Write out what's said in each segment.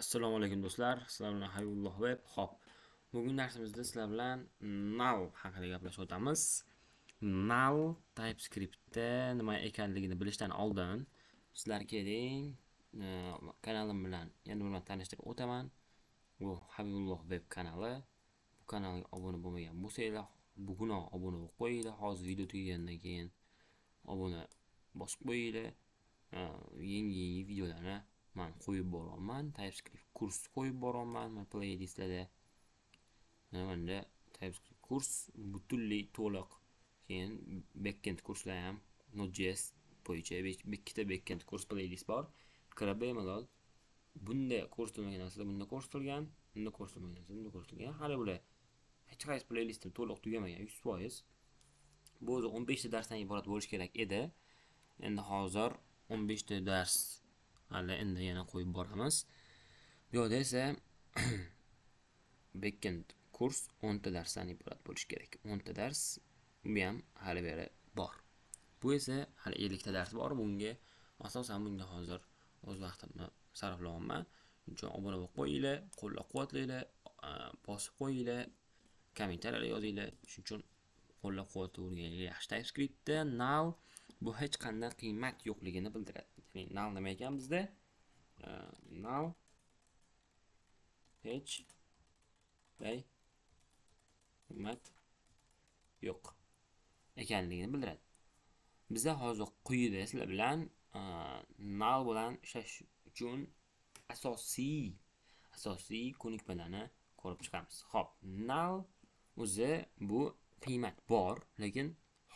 Assalomu alaykum, do'stlar. Sizlar bilan Habibulloh Web. Xo'p, bugun darsimizda sizlar bilan null haqida gaplashib o'tamiz. Null TypeScriptda nima ekanligini bilishdan oldin sizlar keling, kanalim bilan yana bir marta tanishtirib o'taman. Bu Habibulloh Web kanali. Bu kanalga obuna bo'lmagan bo'lsanglar, bugunoq obuna bo'lib qo'yinglar. Hozir video tugagandan keyin obuna bosib qo'yinglar. Yangi-yangi videolarni man qo'yib boryapman. TypeScript kurs qo'yib boryapman man playlistlarda. Mana bunda TypeScript kurs butunlay to'liq. Keyin backend kurslar ham, Node.js bo'yicha ikkita backend kurs playlist bor. Kirib bemalol bunda ko'rsatilmagan narsalar bunda ko'rsatilgan, bunda ko'rsatilmagan narsalar bunda ko'rsatilgan. Hali bular hech qaysi playlistim to'liq tugamagan 100%. Bu o'zi 15 ta darsdan iborat bo'lishi kerak edi. Endi hozir 15 ta dars hali endi yana qo'yib boramiz. Bu yoqda esa backend kurs 10 ta darsdan iborat bo'lishi kerak. 10 ta dars, bu ham hali beri bor. Bu esa hali 50 ta dars bor. Bunga asosan, bunga hozir o'z vaqtimni sarflayapman. Shuning uchun obuna bo'lib qo'yinglar, qo'llab-quvvatlanglar, bosib qo'yinglar, kommentariyalar yozinglar. Shuning uchun qo'llab-quvvatlayverganinglar yaxshi. TypeScriptda null bu hech qanday qiymat yo'qligini bildiradi. Ya'ni null nima ekan bizda? Null hech qanday qiymat yo'q ekanligini bildiradi. Biza hozir quyida sizlar bilan null bilan ishlash uchun asosiy ko'nikmalarni ko'rib chiqamiz. Xo'p, null o'zi bu qiymat bor, lekin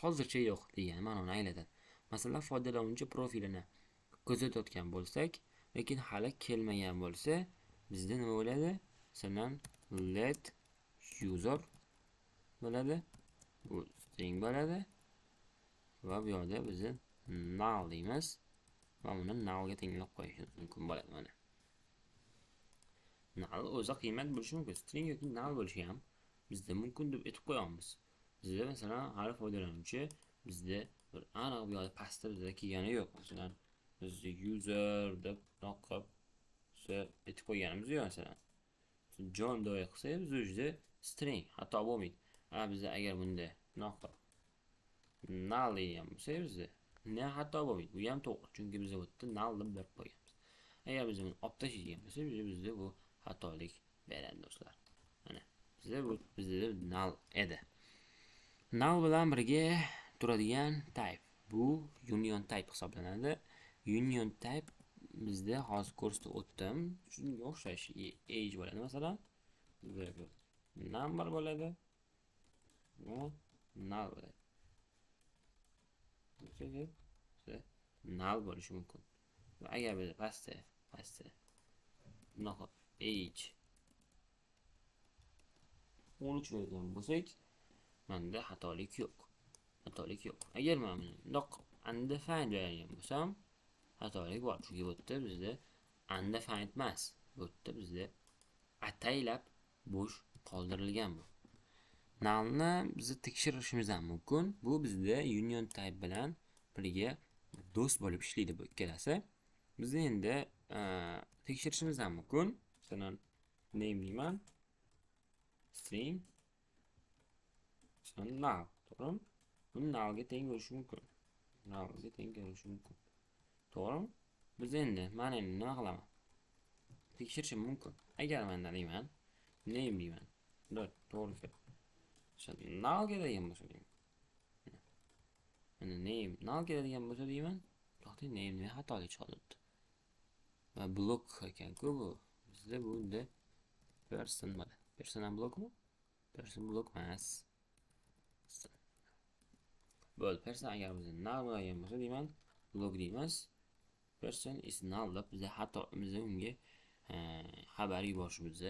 hozircha yo'q degan ma'noni anglatadi. Masalan, foydalanuvchi profilini kuzatayotgan bo'lsak, lekin hali kelmagan bo'lsa, bizda nima bo'ladi? Masalan, let user bo'ladi. Bu string bo'ladi. Va bu yoqda biz null deymiz va uni nullga tenglab qo'yishimiz mumkin bo'ladi mana. Null o'zi qiymat bo'lishi mumkin. String yoki null bo'lishi ham bizda mumkin deb aytib qo'yamiz. Bizda, masalan, hali foydalanuvchi bizda bir aniq bu yoqda pastda bizda kelgani yo'q. Masalan, biz user deb bundoq qilib aytib qo'yganimiz yo'q masalan. John Doe qilsak, biz уже string xato bo'lmaydi. A bizda agar bunda bundoq qilib null degan bo'lsak, bizda ne xato bo'lmaydi. Bu ham to'g'ri, chunki biz bu yerda null deb berib qo'yganmiz. Agar biz buni olib tashlaydigan bo'lsak, bizda bu xatolik beradi, do'stlar. Mana bizda bu, bizda null edi. Null bilan birga turadigan type bu union type hisoblanadi. Union type bizda hozir ko'rsatib o'tdim. Shunga o'xshash age bo'ladi masalan. Number bo'ladi. Va null bo'ladi. Null bo'lishi mumkin. Va agar biz pastda bunaqa age 13 bergan bo'lsak, menda xatolik yo'q. Xatolik yo'q. Agar men bundoq undefined bergan bo'lsam, xatolik bor. Chunki bu yerda bizda undefined emas. Bu yerda bizda ataylab bo'sh qoldirilgan bu. Nullni biz tekshirishimiz ham mumkin. Bu bizda union type bilan birga do'st bo'lib ishlaydi bu ikkalasi. Biz endi tekshirishimiz ham mumkin. Masalan, name deyman. String, masalan, null, to'g'rimi? Bu nullga teng bo'lishi mumkin. Nullga teng bo'lishi mumkin. To'g'rimi? Biz endi mana endi nima qilaman? Tekshirishim mumkin. Agar menda deyman, name deyman. To'g'ri keldi. Null keladigan bo'lsa deyman. Mana name null keladigan bo'lsa deyman. To'xtang, name nima xatolik chiqyapti? Va blok ekan-ku bu. Bizda bunda person bo'ladi. Person ham blokmi? Person blok emas. Bo'ldi. Person agar bizda null bo'ladigan bo'lsa deyman, blok deymiz. Person is null deb bizda xato, bizda unga xabar yuborishimiz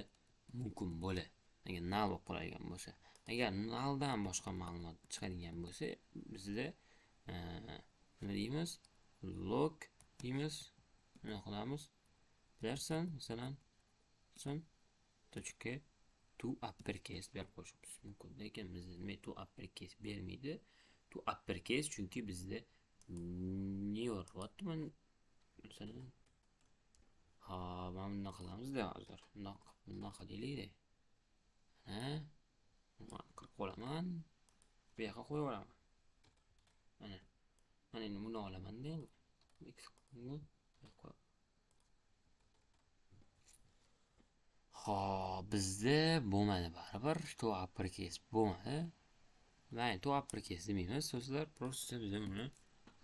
mumkin bo'ladi. Agar null bo'lib qoladigan bo'lsa. Agar nulldan boshqa ma'lumot chiqadigan bo'lsa, bizda nima deymiz? Log deymiz. Nima qilamiz? Person, masalan, person точка to uppercase berib qo'yishimiz mumkin. Lekin bizda nima to uppercase bermaydi? To uppercase, chunki bizda ne yoryapti? Masalan, Hop, mana bundoq qilamizda hozir. Bundoq, bundoq qilaylik-da. Mana qirqib olaman. Bu yoqqa qo'yib yuboraman. Mana. Mana endi buni olaman-da endi. Xo'p, bizda bo'lmadi baribir. To uppercase bo'lmadi. Mayli, to uppercase demaymiz. So'zlar просто biz buni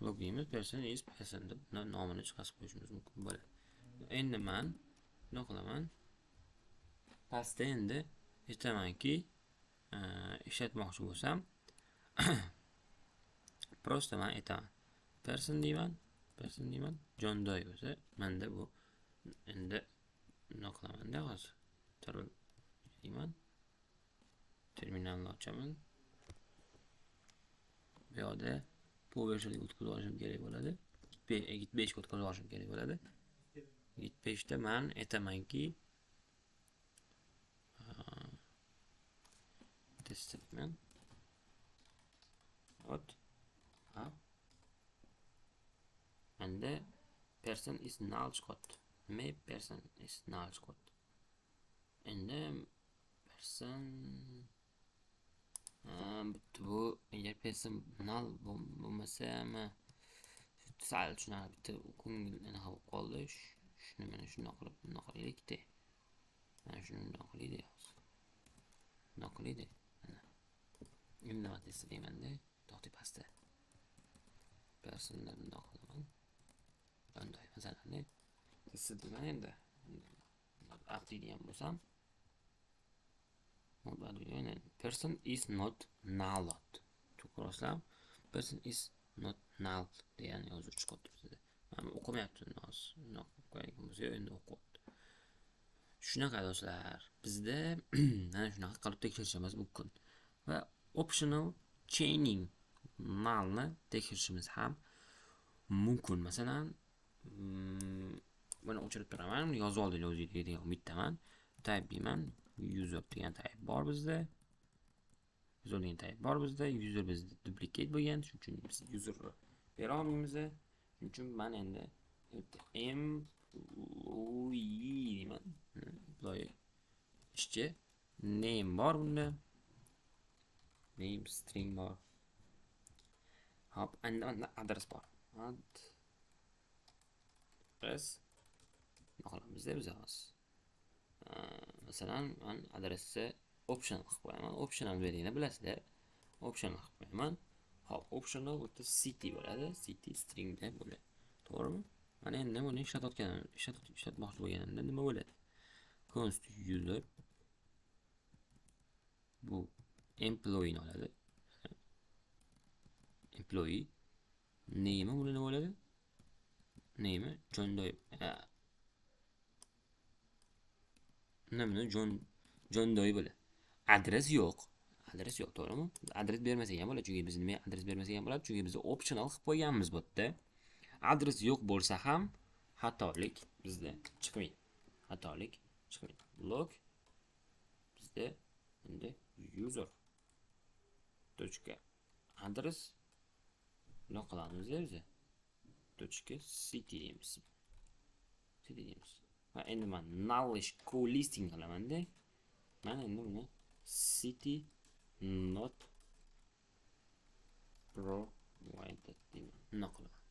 log deymiz. Person is person deb nomini chiqarib qo'yishimiz mumkin bo'ladi. Endi men nima qilaman? Pastda endi aytamanki, ishlatmoqchi bo'lsam, просто men aytaman. Person deyman, person deyman. John Doe bo'lsa, menda bu endi nima qilaman-da hozir? Deyman. Terminalni ochaman. Bu yoqda PowerShellga o'tkazib olishim kerak bo'ladi. Git 5 ga o'tkazib olishim kerak bo'ladi. Git 5 da men aytamanki, test etman. Hop. Ha. Endi person is null chiqyapti. Nima person is null chiqyapti? Endi person bitta bu agar person null bo'lmasa-mi sal tushunarli bitta ko'ngil anaqa bo'lib qoldi. Shuni mana shundoq qilib bundoq qilaylik-da. Mana shuni bundoq qilaylik hozir. Bundoq qilaylik. Mana. Endi nima test deyman-da, to'xtay pastda. Persondan bundoq qilaman. Bunday masalan, test deyman endi. App deydigan bo'lsam, person is not null. Ko'rasizlar, person is not null degan yozuv chiqyapti bizda. Mana o'qimayapti hozir. Bundoq qilib qo'ygan bo'lsa, endi o'qiyapti. Shunaqa do'stlar, bizda mana shunaqa qilib tekshirishimiz mumkin. Va optional chaining nullni tekshirishimiz ham mumkin. Masalan, buni o'chirib turaman, buni yozib oldinglar o'zingizlar degan umiddaman. Type deyman, user degan type bor bizda. User degan type bor bizda. User bizda duplicate bo'lgan, shuning uchun biz user bera olmaymiz. Shuning uchun men endi employee deyman. Employee ishchi, name bor bunda. Name string bor. Hop, endi menda adres bor. Adres nima qilamiz biz hozir? Masalan, men adresni optional qilib qo'yaman. Optional belgini bilasizlar. Optional qilib qo'yaman. Hop, optional bu yerda city bo'ladi. City stringda bo'ladi. To'g'rimi? Mana endi buni ishlatmoqchi bo'lganimda nima bo'ladi? Const user bu employee'ni oladi. Employee name buni nima bo'ladi? Name John Doe. Nima John Doe bo'ladi. Adres yo'q. Adres yo'q, to'g'rimi? Adres bermasak ham bo'ladi, chunki biz nima adres bermasak ham bo'ladi, chunki biz optional qilib qo'yganmiz bu yerda. Adres yo'q bo'lsa ham xatolik bizda chiqmaydi. Xatolik chiqmaydi. Log bizda endi user tochka adres nima qilamiz biz? Tochka city deymiz. City deymiz. Va endi men nullish coalescing qilaman-da. Men endi buni city not provided deyman. Nima qilaman?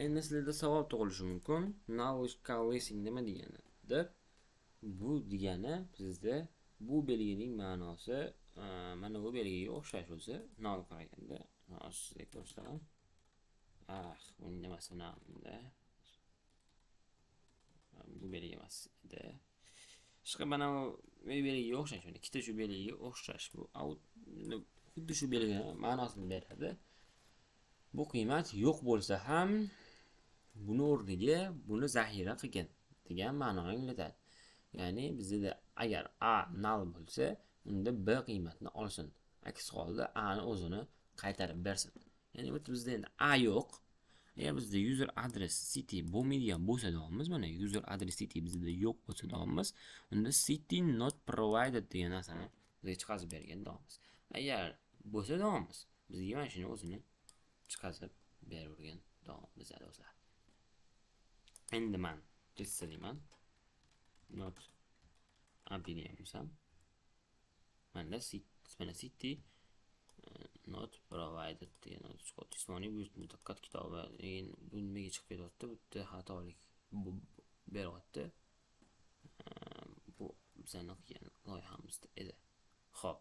Endi sizlarda savol tug'ilishi mumkin. Nullish coalescing nima degani deb. Bu degani bizda bu belgining ma'nosi mana bu belgiga o'xshash o'zi null qaraganda. Hozir sizga ko'rsataman. Ah, buning nimasi bunda? Bu belgi emas edi. Ishqa mana bu belgiga o'xshash, ikkita shu belgiga o'xshash. Bu xuddi shu belgini ma'nosini beradi. Bu qiymat yo'q bo'lsa ham buni o'rniga buni zaxira qilgin degan ma'noni anglatadi. Ya'ni bizda agar a null bo'lsa, unda b qiymatni olsin. Aks holda a ni o'zini qaytarib bersin. Ya'ni bu bizda endi a yo'q. Agar bizda user address city bo'lmaydigan bo'lsa deyapmiz, mana user address city bizda yo'q bo'lsa deyapmiz, unda city not provided degan narsani bizga chiqazib bergan deyapmiz. Agar bo'lsa deyapmiz, bizga mana shuni o'zini chiqazib beravergan deyapmiz do'stlar. Endi men Test deyman. Not API degan bo'lsam, manda mana city not provided degan chiqyapti. Jismoniy buyurtma diqqat kitobi degan, bu nimaga chiqib ketyapti? Bu yerda xatolik beryapti. Bu bizani qilgan loyihamizda edi. Xo'p.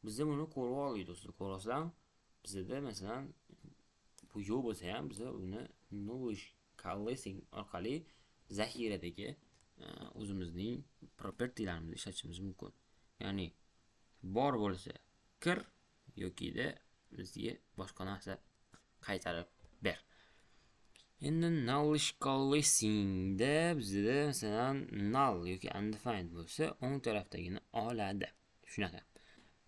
Biza buni ko'rib oldik, do'stlar. Ko'ryapsizlarmi? Bizada, masalan, bu yo'q bo'lsa ham, biza uni nullish coalescing orqali zaxiradagi o'zimizning propertylarimizni ishlatishimiz mumkin. Ya'ni bor bo'lsa kir yokida bizga boshqa narsa qaytarib ber. Endi nullish coalescingda bizda, masalan, null yoki undefined bo'lsa, o'ng tarafdagini oladi. Shunaqa.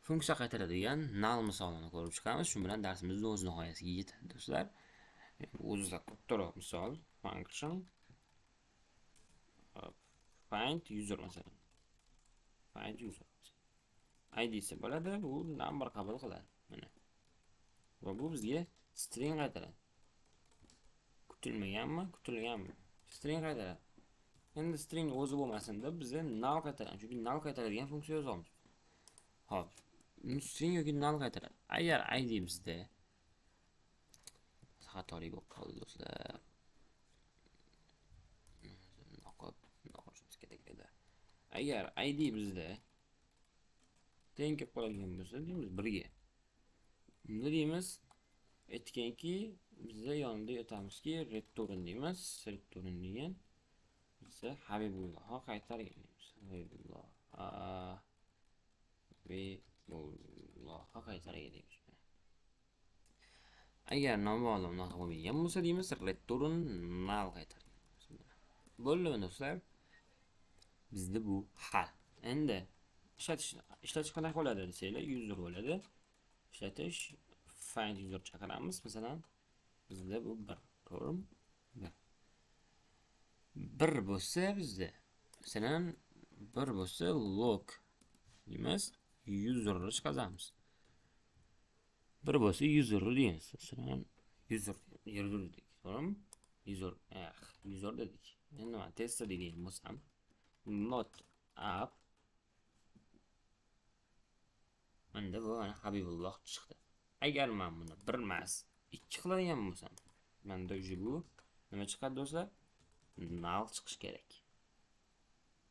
Funksiya qaytaradigan null misolini ko'rib chiqamiz. Shu bilan darsimiz o'z nihoyasiga yetadi, do'stlar. O'zida kattaroq misol, function find user, masalan. Find user. ID'si bo'ladi, bu number qabul qiladi. Mana. Va bu bizga string qaytaradi. Kutilmaganmi? Kutilganmi? String qaytaradi. Endi string o'zi bo'lmasin deb biza null qaytaramiz. Chunki null qaytaradigan funksiya yozamiz. Xo'p, string yoki null qaytaradi. Agar ID bizda xatolik bo'lib qoldi, do'stlar. Bundoq qilib, bundoq qilishimiz kerak edi. Agar ID bizda teng kelib qoladigan bo'lsa, deymiz birga. Unda deymiz, aytganki, biza yonida aytamizki, return deymiz. Return degan biza Habibullohga qaytargan deymiz. Habibulloh, Habibullohga qaytargan deymiz. Agar noma'lum unaqa bo'lmagan bo'lsa, deymiz, return null qaytargan. Bo'ldimi, do'stlar? Bizda bu hal. Endi ishlatish qanaqa bo'ladi desanglar, user bo'ladi. Ishlatish find user chaqiramiz. Masalan, bizda bu 1, to'g'rimi? 1. 1 bo'lsa bizda, masalan, 1 bo'lsa, log deymiz, userni chiqazamiz. 1 bo'lsa, userni deymiz. Masalan, user dedik, to'g'rimi? User, eh, user dedik. Endi man test deydigan bo'lsam, not app, menda bu mana Habibulloh chiqdi. Agar men buni 1 emas, 2 qiladigan bo'lsam, menda уже bu nima chiqadi, do'stlar? Null chiqishi kerak.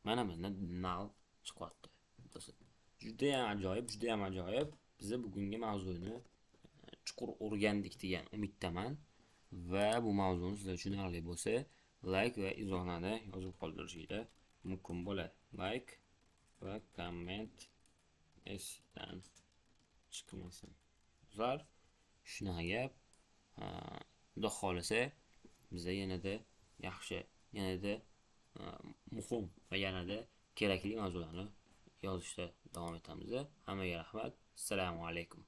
Mana bunda null chiqyapti, do'stlar. Juda ham ajoyib, juda ham ajoyib. Biz bugungi mavzuni chuqur o'rgandik degan umiddaman va bu mavzuni sizlar tushunarli bo'lsa, like va izohlarni yozib qoldirishinglar mumkin bo'ladi. Like va comment esdan chiqmasin. Do'stlar, shunaqa gap. Xudo xohlasa, biza yanada yaxshi, yanada muhim va yanada kerakli mavzularni yozishda davom etamiz. Hammaga rahmat. Assalomu alaykum.